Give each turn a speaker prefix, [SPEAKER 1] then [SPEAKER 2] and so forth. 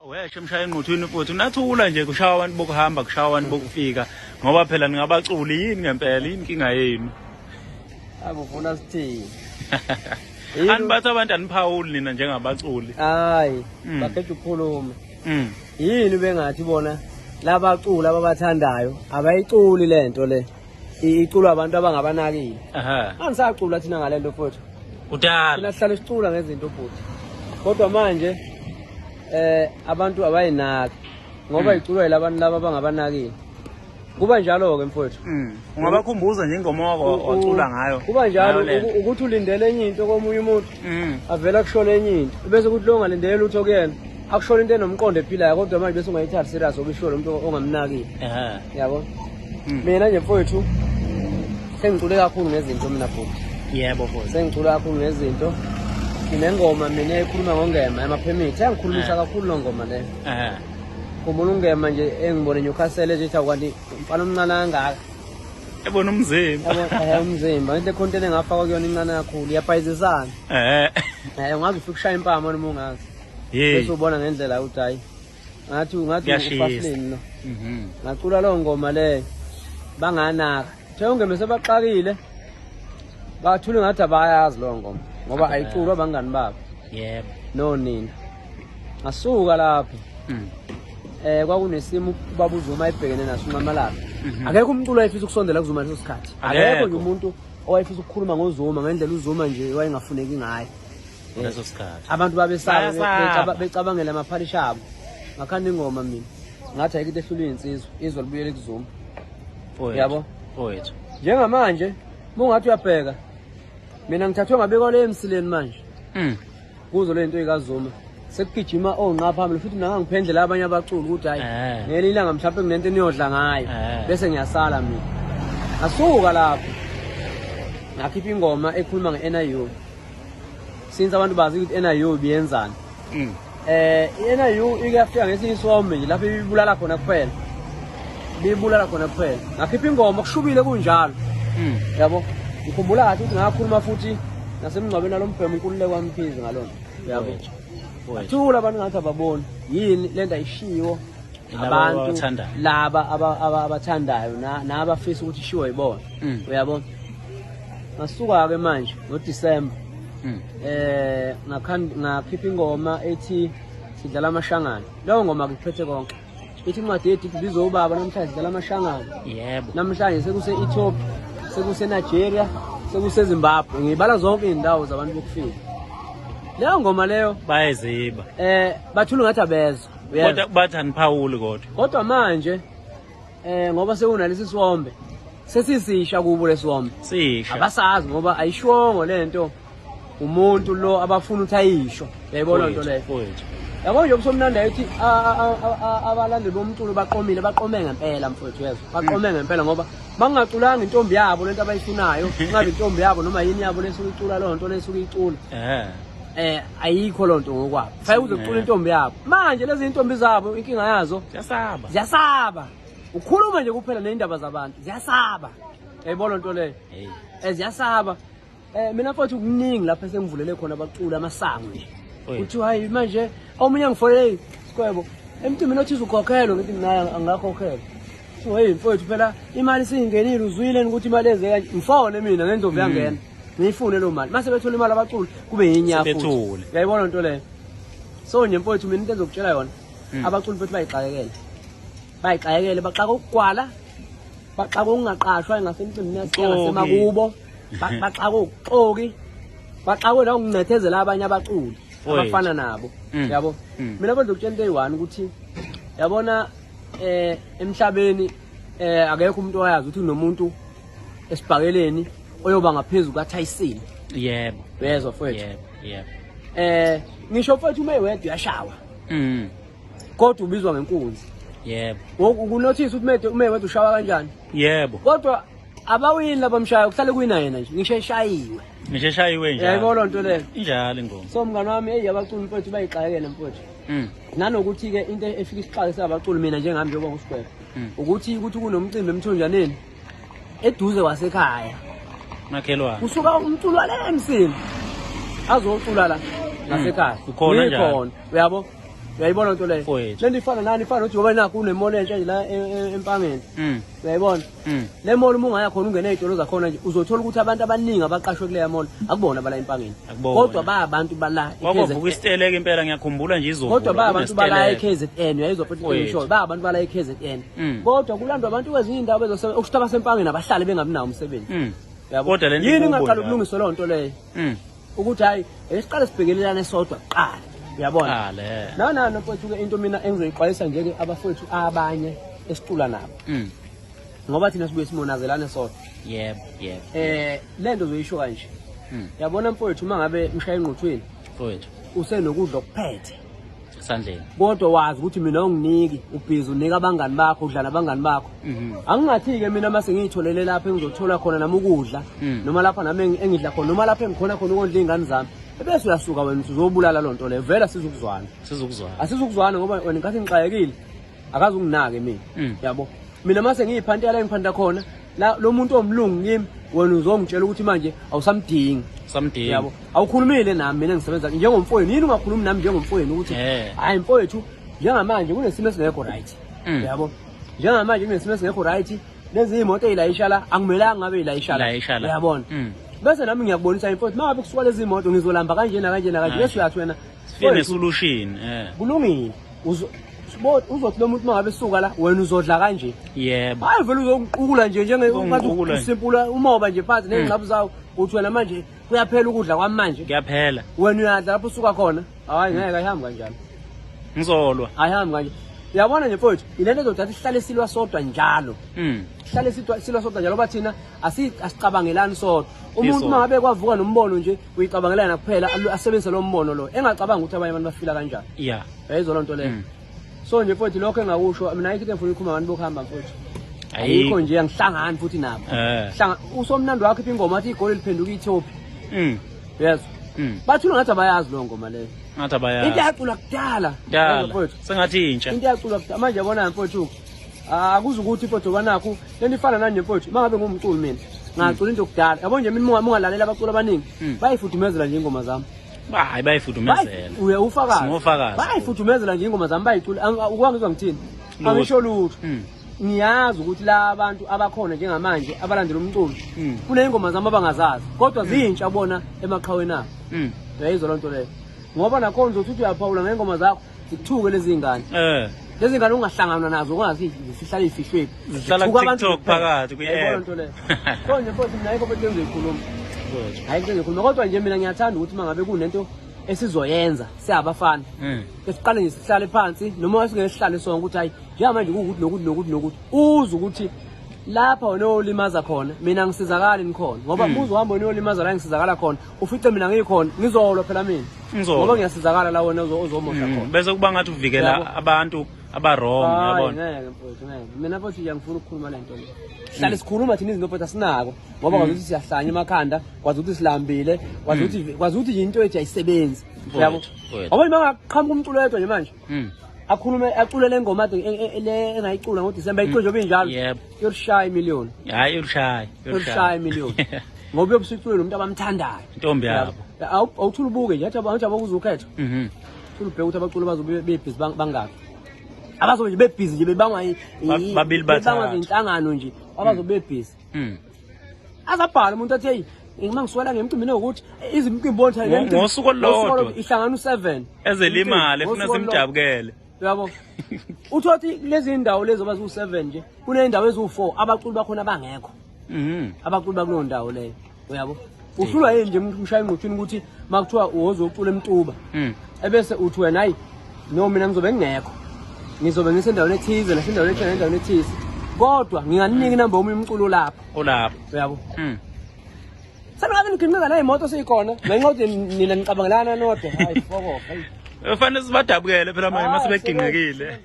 [SPEAKER 1] Weshe emshaya enquthwini futhi unathula nje kushawa abantu bokuhamba, kushawa abantu bokufika, ngoba phela ningabaculi yini ngempela, yini inkinga yenu?
[SPEAKER 2] Abo ufuna sithini?
[SPEAKER 1] Anibathi abantu aniphawuli nina njengabaculi.
[SPEAKER 2] Hayi, bakhetha ukukhuluma. Yini bengathi bona labaculi ababathandayo abayiculi lento le. Iculwa abantu abangabanakile.
[SPEAKER 1] Aha.
[SPEAKER 2] Angisacula thina ngalento futhi.
[SPEAKER 1] Kudala.
[SPEAKER 2] Thina sihlale sicula ngezinto bhuti. Kodwa manje abantu abayinaki ngoba iculwa yilabantu laba abangabanakile. Kuba njalo ke mfowethu.
[SPEAKER 1] Ungabakhumbuza nje ingoma wacula ngayo.
[SPEAKER 2] Kuba njalo ukuthi ulindele enye into komunye umuntu. Avela kushona enye into. Bese kuthi lo ongalindele lutho kuyena. Akushona into enomqondo ephilayo kodwa manje bese ungayithathi serious ngoba isho lo muntu ongamnakile. Yabo. Mina nje mfowethu sengicule kakhulu ngezinto mina bhuti.
[SPEAKER 1] Yebo mfowethu.
[SPEAKER 2] Sengicule kakhulu ngezinto. Nginengoma mina ekhuluma ngoNgema yamaphemithi. Yangikhulumisa kakhulu lo ngoma leyo. Khumbula uNgema nje engibone Newcastle ethi kanti umfana omncane kangaka.
[SPEAKER 1] Ebona umzimba.
[SPEAKER 2] Yabo umzimba. Into econtent engafakwa kuyona incane kakhulu iyabhayizisana. Ungaze ufike ushaya impama noma ungazi. Bese ubona ngendlela uthi hayi. Ngathi ufasilini lo. Ngacula lo ngoma le banganaka. Uthe uNgema sebaxakile. Bathule ngathi abayazi lo ngoma ngoba ayiculwa abangani babo.
[SPEAKER 1] Yebo.
[SPEAKER 2] No nina. Ngasuka lapho. Kwakunesimo ubaba uZuma ebhekene naso uNxamalala. Akekho umculo wayefisa ukusondela kuZuma leso sikhathi. Akekho nje umuntu owayefisa ukukhuluma ngoZuma ngendlela uZuma nje wayengafuneki ngayo.
[SPEAKER 1] Leso sikhathi.
[SPEAKER 2] Abantu babesaba becabangela amaphalisha abo. Ngakhanda ingoma mina. Ngathi ayikho into ehlula insizwa, izwe libuyele kuZuma. Yabo?
[SPEAKER 1] Mfowethu.
[SPEAKER 2] Njengamanje mungathi uyabheka mina ngithathwe ngabekwa le emsileni manje. Kuzo le nto ikaZuma. Sekugijima onqa phambili futhi mina ngangiphendlela abanye abaculi ukuthi hayi ngelinye ilanga mhlawumbe kunento eniyodla ngayo bese ngiyasala mina. Ngasuka lapho. Ngakhipha ingoma ekhuluma nge-NIU. Since abantu bazi ukuthi NIU ibiyenzani. I-NIU ike yafika ngesinye isiwombe nje lapho ibulala khona kuphela. Ibulala khona kuphela. Ngakhipha ingoma kushubile kunjalo. Yabo. Ngikhumbula kahle ukuthi ngakhuluma futhi nasemngcwabeni nalombhemu uNkululeko waMkhize ngalona. Yabo. Bathula abantu ngathi ababoni. Yini lento ayishiwo abantu laba abathandayo nabafisa ukuthi ishiwo yibona. Uyabona? Ngasuka ke manje ngoDecember. Ngakhipha ingoma ethi sidlala amashangana. Leyo ngoma ngiphethe konke. Ithi incwadi yethu ibizwe ubaba namhlanje sidlala amashangana.
[SPEAKER 1] Yebo.
[SPEAKER 2] Namhlanje sekuse Ethiopia, sekuse Nigeria, sekuse Zimbabwe. Ngibala zonke izindawo zabantu bokufika. Leyo ngoma leyo
[SPEAKER 1] bayeziba.
[SPEAKER 2] Bathula ngathi abezwa.
[SPEAKER 1] Kodwa bathi aniphawuli kodwa.
[SPEAKER 2] Kodwa manje ngoba sekunalesi siwombe sesisisha kubo lesiwombe.
[SPEAKER 1] Sisha.
[SPEAKER 2] Abasazi ngoba ayishongo lento umuntu lo abafuna ukuthi ayisho. Uyayibona into leyo. Yabo nje kusomnandi ayithi abalandeli bomculo baqomile, baqome ngempela mfowethu yezwa. Baqome ngempela ngoba bangaculanga intombi yabo lento abayifunayo, kungabe intombi yabo noma yini yabo lesuke icula leyo nto lesuke icula. Ayikho lonto ngokwabo. Fanele uze kucula intombi yabo. Manje lezi intombi zabo inkinga yazo
[SPEAKER 1] ziyasaba.
[SPEAKER 2] Ziyasaba. Ukhuluma nje kuphela nezindaba zabantu. Ziyasaba. Uyayibona into leyo? Ziyasaba. Mina mfowethu kuningi lapho esengivulele khona abaculi amasango nje. Uthi hayi manje omunye angifonele Sikwebo emcimbini othize ukhokhelwe, ngithi mina angakhokhelwa. So hey mfowethu phela imali siyingenile, uzwile ukuthi imali eze kanje. Ngifone mina ngendlovu yangena. Ngiyifune lo mali. Mase bethola imali abaculi kube yinya futhi. Uyayibona into leyo? So nje mfowethu mina into engizokutshela yona, abaculi mfowethu bayixakekele. Bayixakekele, baxaka ukugwala, baxaka ukungaqashwa ngasemcimbini yasemakubo, baxaka ukuxoki, baxakwe la ukuncethezela abanye abaculi abafana nabo. Yabo? Mina ngizokutshela into eyi-one ukuthi yabona emhlabeni akekho umuntu oyazi ukuthi kunomuntu esibhakeleni oyoba ngaphezulu kaTyson.
[SPEAKER 1] Yebo.
[SPEAKER 2] Uyezwa mfowethu?
[SPEAKER 1] Yebo, yebo.
[SPEAKER 2] Ngisho mfowethu uma ewedwa uyashawa. Kodwa ubizwa ngenkunzi.
[SPEAKER 1] Yebo.
[SPEAKER 2] Ukunothisa ukuthi uma ewedwa ushawa kanjani?
[SPEAKER 1] Yebo.
[SPEAKER 2] Kodwa abawini labamshayo kuhlale kuyina yena nje, ngisho eshayiwe.
[SPEAKER 1] Ngisho eshayiwe njalo.
[SPEAKER 2] Yayibona lento leyo.
[SPEAKER 1] Injalo ingoma.
[SPEAKER 2] So mngani wami, hey abaculi mfowethu bayixakekele mfowethu. Nanokuthi ke into efika isixake abaculi mina njengami njengoba nguSigwebo. Ukuthi kunomcimbi emthonjaneni eduze wasekhaya.
[SPEAKER 1] Makhelwane.
[SPEAKER 2] Kusuka umculo wale emsini. Azocula la ngasekhaya.
[SPEAKER 1] Ukhona njalo.
[SPEAKER 2] Ngikhona, uyabo? Uyayibona nto leyo?
[SPEAKER 1] Mfowethu.
[SPEAKER 2] Lento ifana nani, ifana nokuthi ngoba nakho une-mall entsha nje la eMpangeni. Uyayibona? Le mall uma ungaya khona ungene ey'tolo zakhona nje uzothola ukuthi abantu abaningi abaqashwe kuleya mall akubona abala eMpangeni.
[SPEAKER 1] Akubona.
[SPEAKER 2] Kodwa bayabantu bala
[SPEAKER 1] Kwakuvuka isiteleka impela, ngiyakhumbula nje izolo.
[SPEAKER 2] Kodwa bayabantu bala
[SPEAKER 1] kunesiteleka.
[SPEAKER 2] e-KZN, uyayizwa futhi into
[SPEAKER 1] Mfowethu.
[SPEAKER 2] engishoyo, bayabantu bala e-KZN. Kodwa kulandwa abantu kwezinye iy'ndawo bezosebenza, okusho ukuthi abaseMpangeni abahlale bengabi nawo umsebenzi. Uyabo?
[SPEAKER 1] Kodwa le nto
[SPEAKER 2] Yini
[SPEAKER 1] ikubo
[SPEAKER 2] ingaqala
[SPEAKER 1] njalo.
[SPEAKER 2] ukulungiswa leyo nto leyo? Ukuthi hhayi, esiqale sibhekelelane sodwa kuqala. Uyabona?
[SPEAKER 1] Qale.
[SPEAKER 2] Nana mfowethu-ke into mina engizoyixwayisa nje-ke abafowethu abanye esicula nabo. Ngoba thina sibuye simonazelane sodwa.
[SPEAKER 1] Yebo, yebo.
[SPEAKER 2] Le nto uzoyisho kanje. Yabona mfowethu, uma ngabe ngishaya engquthweni,
[SPEAKER 1] Mfowethu.
[SPEAKER 2] usenokudla okuphethe.
[SPEAKER 1] Esandleni.
[SPEAKER 2] Kodwa wazi ukuthi mina unginiki, ubhizi unika abangani bakho, udla nabangani bakho. Angingathi-ke mina mase ngiyitholele lapho engizothola khona nami ukudla, noma lapha nami engidla khona, noma lapho engikhona khona ukondla iy'ngane zami. Ebese uyasuka wena uthi uzobulala loo nto leyo, vele asizukuzwana.
[SPEAKER 1] Asizukuzwana.
[SPEAKER 2] Asizukuzwana ngoba wena ngenkathi ngixakekile, akaze unginake mina. Yabo. Mina mase ngiyiphantela engiphanta khona, la lo muntu omlungu kimi, wena uzongitshela ukuthi manje awusamdingi.
[SPEAKER 1] Samdingi.
[SPEAKER 2] Yabo. Awukhulumile nami mina ngisebenza njengomfowenu. Yini ungakhulumi nami njengomfowenu ukuthi hayi mfowethu njengamanje kunesimo esingekho right. Yabo. Njengamanje kunesimo esingekho right. Lezi imoto ezilayisha la akumelanga ngabe ilayisha la.
[SPEAKER 1] Ilayisha la.
[SPEAKER 2] Uyabona? Bese nami ngiyakubonisa mfowethu mangabe kusuka lezi imoto ngizolamba kanje na kanje na kanje. Bese uyathi wena
[SPEAKER 1] sifike ne solution.
[SPEAKER 2] Kulungile. Uzothi lo muntu mangabe esuka la wena uzodla kanje.
[SPEAKER 1] Yebo.
[SPEAKER 2] Hayi vele uzongiqukula nje njenge
[SPEAKER 1] Uzongiqukula nje.
[SPEAKER 2] usimpula umoba nje phansi nezingxabu zawo uthi wena manje kuyaphela ukudla kwami manje.
[SPEAKER 1] Kuyaphela.
[SPEAKER 2] Wena uyadla lapho usuka khona. Hayi ngeke ayihambi kanjalo.
[SPEAKER 1] Ngizolwa.
[SPEAKER 2] Ayihambi kanje. Uyabona nje mfowethu, ilento ezodala sihlale silwa sodwa njalo. Sihlale silwa sodwa njalo ngoba thina asicabangelani sodwa. Umuntu
[SPEAKER 1] Isodwa.
[SPEAKER 2] uma ngabe kwavuka nombono nje uyicabangelana kuphela asebenzise lo mbono lo. Engacabanga ukuthi abanye abantu bafila kanjani. Uyayizwa loo nto leyo. So nje mfowethu lokho engakusho mina ayikho into engifuna ukukhuluma ngabantu bokuhamba mfowethu. Ayikho nje angihlangani futhi nabo. Hlanga usomnandi wakho iphi ingoma athi igoli liphenduka iThophi. Uyezwa? Bathula ngathi abayazi leyo ngoma leyo.
[SPEAKER 1] Ngathi abayazi.
[SPEAKER 2] Into yaculwa kudala.
[SPEAKER 1] Kudala.
[SPEAKER 2] Mfowethu.
[SPEAKER 1] Sengathi intsha.
[SPEAKER 2] Into yaculwa kudala. Manje yabona mfowethu. Akuze ukuthi mfowethu banakho lento ifana nanje mfowethu. Mangabe ngumculi mina. Ngacula into kudala. Yabo nje mina ungalalela abaculi abaningi. Bayifudumezela nje ingoma zami.
[SPEAKER 1] Hayi bayifudumezela.
[SPEAKER 2] Uye ufakazi.
[SPEAKER 1] Singofakazi.
[SPEAKER 2] Bayifudumezela nje ingoma zami bayicula. Ukwangizwa ngithini?
[SPEAKER 1] Lutho.
[SPEAKER 2] Angisho lutho. Ngiyazi ukuthi la bantu abakhona njengamanje abalandela umculo kuneyingoma zami abangazazi kodwa zintsha bona emaqhaweni abo. Uyayizwa loo nto leyo. Ngoba nakhona uzothi uthi uyaphawula ngey'ngoma zakho zikuthuke lezi ngane. Lezi ngane ungahlangana nazo ungazi zihlala ifihlwe.
[SPEAKER 1] Zihlala
[SPEAKER 2] Zithuka abantu
[SPEAKER 1] ku-TikTok
[SPEAKER 2] kuphela.
[SPEAKER 1] phakathi, kwi-app.
[SPEAKER 2] Uyayibona loo nto leyo. So nje mfowethu mina ayikho into engizoyikhuluma. Ayikho into engizoyikhuluma kodwa nje mina ngiyathanda ukuthi uma ngabe kunento esizoyenza siyabafana. Esiqale nje sihlale phansi noma singeke sihlale sonke ukuthi hayi njengamanje kuwukuthi nokuthi nokuthi nokuthi uze ukuthi lapha wena olimaza khona mina ngisizakali nikhona ngoba uze uhambe wena uyolimaza la ngisizakala khona ufice mina ngikhona ngizolwa phela mina
[SPEAKER 1] Ngizolwa.
[SPEAKER 2] ngoba ngiyasizakala la wena ozomosha khona.
[SPEAKER 1] Bese kuba ngathi uvikela
[SPEAKER 2] Yabo.
[SPEAKER 1] abantu aba-wrong,
[SPEAKER 2] Hayi,
[SPEAKER 1] uyabona?
[SPEAKER 2] ngeke mfowethu, ngeke. Mina mfowethu nje angifuni ukukhuluma le nto le. Sihlale sikhuluma thina izinto mfowethu asinako ngoba kwazi ukuthi siyahlanya emakhanda, kwazi ukuthi silambile, kwazi ukuthi nje into yethu ayisebenzi.
[SPEAKER 1] Mfowethu,
[SPEAKER 2] Yabo?
[SPEAKER 1] mfowethu.
[SPEAKER 2] Ngoba uma ngaqhamuka umculo wedwa nje manje. Akhulume acule le ngoma ade le engayicula ngoDisemba icule njengoba injalo.
[SPEAKER 1] Yebo.
[SPEAKER 2] Iyoshaya imiliyoni.
[SPEAKER 1] Hayi iyoshaya,
[SPEAKER 2] Iyoshaya imiliyoni. Ngoba uyobusucule nomuntu abamthandayo.
[SPEAKER 1] Intombi yabo.
[SPEAKER 2] Awuthula ubuke nje athi abantu abakuza ukhetho. Uthula ubheke ukuthi abaculi bazobe bebhizi bangaki. Abazobe nje bebhizi nje bebangwa
[SPEAKER 1] Babili
[SPEAKER 2] bebangwa
[SPEAKER 1] bathathu.
[SPEAKER 2] izinhlangano nje abazobe bebhizi. Azabhala umuntu athi hey uma ngiswela ngemicimbi ukuthi izimicimbi bonke
[SPEAKER 1] Ngosuku olulodwa.
[SPEAKER 2] Ihlangana u7.
[SPEAKER 1] Ezelimali efuna
[SPEAKER 2] Ngosuku olulodwa.
[SPEAKER 1] simjabukele.
[SPEAKER 2] Uyabo? Uthothi lezi ndawo lezi abazu7 nje kunendawo ezu4 abaculi bakhona bangekho. Abaculi bakulowo ndawo leyo. Uyabo? Uhlulwa yini nje umuntu umshaya ingquthini ukuthi makuthiwa uzocula eMtuba. Ebese uthi wena hayi no mina ngizobe ngingekho. Ngizobe ngisendaweni ethize nasendaweni ethize nendaweni ethize. Kodwa nginganinika inamba yomunye umculo lapho.
[SPEAKER 1] Olapho.
[SPEAKER 2] Uyabo? Sengabe niginqika la imoto seyikhona. Ngenxa yokuthi nina nicabangelana nodwa. Hayi foko. Hayi.
[SPEAKER 1] Kufanele sibadabukele phela manje
[SPEAKER 2] Hayi,
[SPEAKER 1] mase beginqikile.